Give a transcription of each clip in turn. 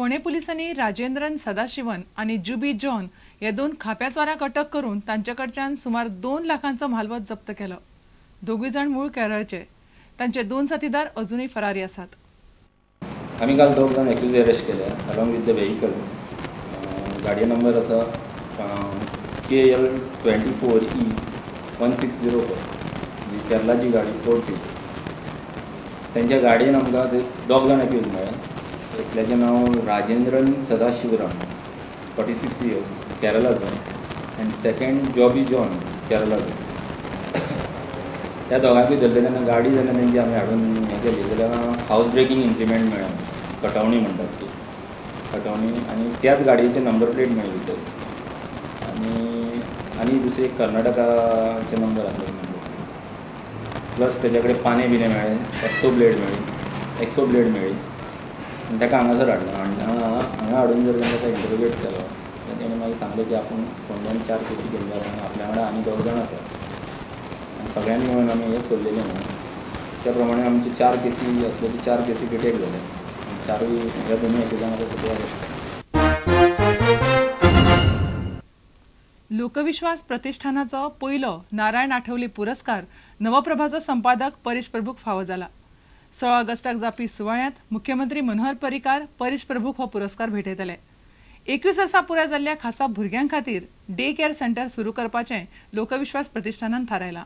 फोंडें पुलिसांनी राजेंद्रन सदाशिवन आनी जुबी जॉन ह्या 2 खाप्या चोरांक अटक करून तांचे कडच्यान सुमार 2 लाखांचो म्हालवत जप्त केलो. दोगूय जाण मूळ केरळचे. तांचे 2 साथीदार अजूनय फरारी आसात. आमी काल 2 जाण एक्यूज अरेस्ट केल्या अलॉंग विथ the vehicle. गाडये नंबर आसा KL 24 E 1604, जी केरलाची गाडी फोर्ड टी. तेंच्या गाडयेन आमकां 2 जाण एक्यूज मेळ्ळे. एकल्याचें नांव राजेंद्रन सदाशिवराम, 46 इयर्स, केरलाचो, आनी सेकंड जॉबी जॉन, केरलाचो. त्या दोगांकूय धरले तेन्ना गाडी जेन्ना तेंची आमी हाडून हें केली जाल्यार हावज ब्रेकींग इम्प्लिमेंट मेळ्ळें, कटवणी म्हणटात ती कटवणी, आनी त्याच गाडयेचे नंबर प्लेट मेळ्ळी भितर, आनी आनी दुसरी एक कर्नाटकाचे नंबर आसले नंबर प्लेट. प्लस तेच्या कडेन पाने बिने मेळ्ळे, एक्सो ब्लेड मेळ्ळी, एक्सो ब्लेड मेळ्ळी. आनी ताका हांगासर हाडलो. हांगा हाडून जर तांकां इंटरोगेट केलो जाल्यार तेणें मागीर सांगलें की आपूण फोंड्यान 4 केसी केल्ले आसा आनी आपल्या वांगडा आनी 2 जाण आसात आनी सगळ्यांनी मेळून आमी हे चोरलेले म्हणून. त्या प्रमाणे आमचे 4 केसी आसल्यो, ती 4 केसी डिटेक्ट जाले आनी 4ूय ह्या दोनूय एक्युजांक आतां सद्या अरेस्ट केले. लोकविश्वास प्रतिष्ठानाचो पयलो नारायण आठवले पुरस्कार नवप्रभाचो संपादक परेश प्रभूक फावो जाला. 16 ऑगस्टाक जावपी सुवाळ्यांत मुख्यमंत्री मनोहर पर्रीकार परेश प्रभूक हो पुरस्कार भेटयतले. 21 वर्सां पुराय जाल्ल्या खासा भुरग्यां खातीर डे केअर सेंटर सुरू करपाचें लोकविश्वास प्रतिष्ठानान थारायलां.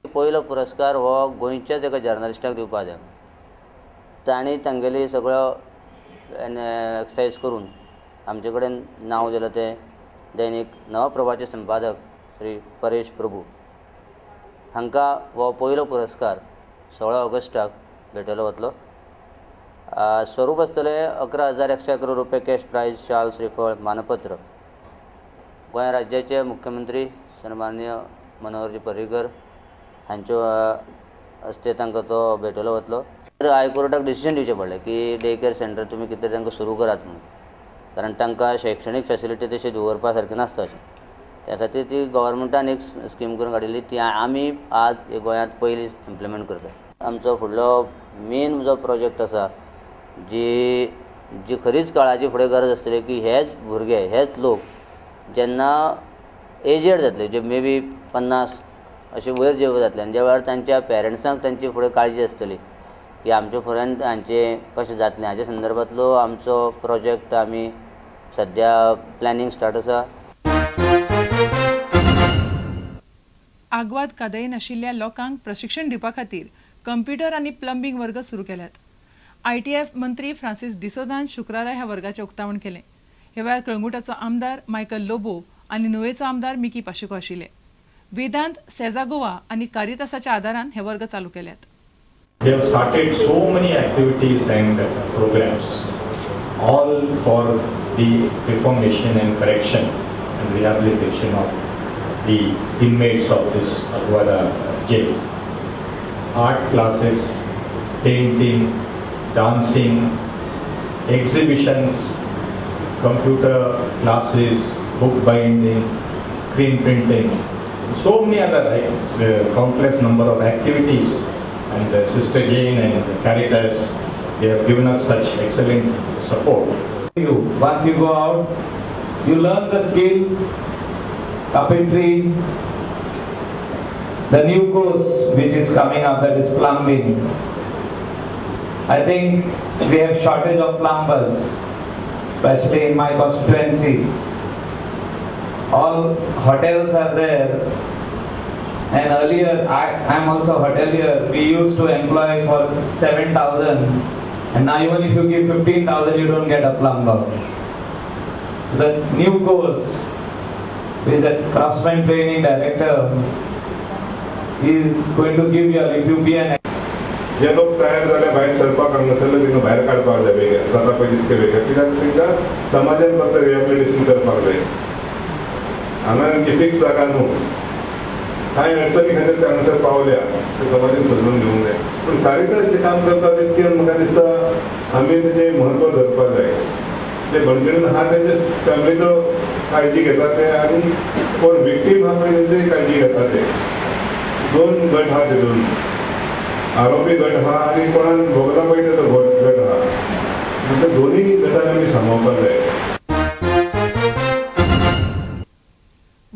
पयलो पुरस्कार हो गोंयच्याच एका जर्नलिस्टाक दिवपाक जाय. तांणी तांगेली सगळो एक्सरसायज करून आमचे कडेन नांव दिलां तें दैनिक नवप्रभाचे संपादक श्री परेश प्रभू हांकां हो पयलो पुरस्कार 16 ऑगस्टाक भेटयलो वतलो. स्वरूप आसतलें 11,111 रुपये कॅश प्रायज, शाल, श्रीफळ, मानपत्र. गोंय राज्याचे मुख्यमंत्री सन्माननीय मनोहरजी पर्रीकर हांच्यो हस्ते तांकां तो भेटयलो वतलो. तर हायकोर्टाक डिसिजन दिवचें पडलें की डे केअर सेंटर तुमी कितें तांकां सुरू करात म्हणून, कारण तांकां शैक्षणीक फेसिलिटी तशी दवरपा सारकी नासता अशें. त्या खातीर ती गव्हर्मेंटान एक स्कीम करून काडिल्ली, ती आमी आज गोंयांत पयली इम्प्लिमेंट करता. आमचो फुडलो मेन जो प्रोजेक्ट आसा, जी जी खरीच काळाची फुडें गरज आसतली की हेच भुरगे, हेच लोक जेन्ना एजेड जातले, जे मे बी 50 अशे वयर जे जातले आनी ज्या वेळार तांच्या पेरंट्सांक तांची फुडें काळजी आसतली की आमच्या फुडें हांचें कशें जातलें, हाच्या संदर्भांतलो आमचो प्रोजेक्ट आमी सद्या प्लॅनिंग स्टार्ट आसा. आगवाद कादयेन आशिल्ल्या लोकांक प्रशिक्षण दिवपा खातीर कंप्युटर आनी प्लंबींग वर्ग सुरू केल्यात. ITF मंत्री फ्रांसीस डिसोदान शुक्रारा ह्या वर्गाचें उक्तावण केलें. ह्या वेळार कळंगुटाचो आमदार मायकल लोबो आनी नुवेचो आमदार मिकी पाशेको आशिल्ले. वेदांत, सेजा गोवा आनी कारितासाच्या आदारान हे वर्ग चालू केल्यात. They have started so many activities and programs, all for the reformation and correction and rehabilitation of the inmates of this Aguada jail. Art classes, painting, dancing, exhibitions, computer classes, book binding, screen printing, so many other countless number of activities. And Sister Jane and Caritas, they have given us such excellent support. Once you go out, you learn the skill, carpentry, the new course which is coming up, that is plumbing. I think we have shortage of plumbers, especially in my constituency. All hotels are there. And earlier, I am also a hotelier, we used to employ for 7,000, and now even if you give 15,000, you don't get a plumber. So the new course with the craftsman training director is going to give you, if you be an... जे लोक तयार जाले भायर सरपाक हांगासरले तांकां भायर काडपाक जाय बेगीन, जाता पळय तितके बेगीन, कित्याक तांकां समाजान फक्त रिहेबिलिटेशन करपाक जाय. हांगा फिक्स जागा न्हू, कांय अडचणी खातीर ते हांगासर पावल्या ते समाजान समजून घेवंक जाय. पूण कारितास जें काम करता तितकें म्हाका दिसता आमी तेजें म्हत्व धरपाक जाय. ते बंदखणीन आहा तेंच्या फॅमिलीचो काळजी घेता ते आनी कोण विक्टीम आहा पळय तेंची काळजी घेता ते. 2 गट आहा तितून, आरोपी गट आहा आनी कोणाक भोगला पळय तेजो गट आहा. म्हणजे दोन्ही गजाली आमी सांबाळपाक जाय.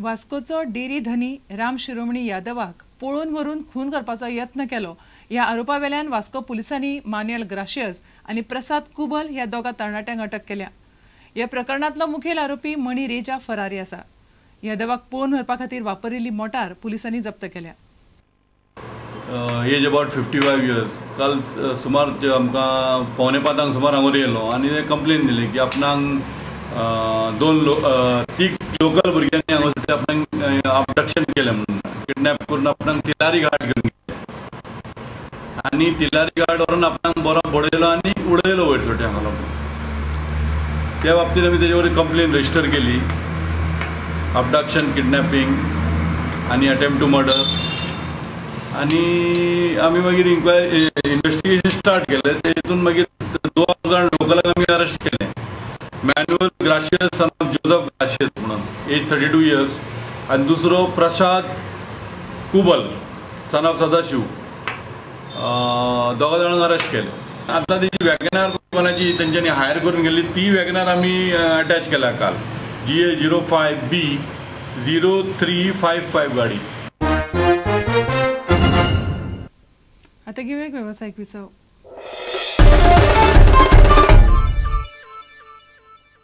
वास्कोचो डेरी धनी राम शिरोमणी यादवाक पळोवन व्हरून खून करपाचो यत्न केलो ह्या आरोपा वेल्यान वास्को पुलिसांनी मान्यल ग्राशियस आनी प्रसाद कुबल ह्या दोगा तरणाट्यांक अटक केल्या. ह्या प्रकरणांतलो मुखेल आरोपी मणी रेजा फरारी आसा. यादवाक पळोवन व्हरपा खातीर वापरिल्ली मोटार पुलिसांनी जप्त केल्या. Age about 55 years. काल सुमार आमकां 4:45 सुमार हांगा येयलो आनी कंप्लेन दिली की आपणाक दोन तीग लोकल भुरग्यांनी हांगा आपणाक अबडक्शन केलें म्हणून, किडनॅप करून आपणाक तिलारी घाट घेवन गेले आनी तिलारी घाट व्हरून आपणाक बरो बडयलो आनी उडयलो वयर सोटे हांगा. त्या बाबतींत आमी तेजे वयर कंप्लेन रजिस्टर केली, अबडक्शन, किडनॅपिंग आनी अटेम्प्ट टू मर्डर. आनी आमी मागीर इन्क्वायरी इन्वेस्टिगेशन स्टार्ट केलें. तेतून मागीर 2 जाण लोकलाक आमी अरेस्ट केले. Manuel Gracias son of Joseph Gracias म्हणून, एज 32 इयर्स, आनी दुसरो प्रसाद कुबल सन ऑफ सदाशिव, दोगा जाणांक अरेस्ट केले. आतां तेजी वॅगनार कोणाची तेंच्यांनी हायर करून गेल्ली ती वॅगनार आमी अटॅच केल्या काल, GA 05 B 0355 गाडी. आता घेऊया एक व्यावसायिक विसव.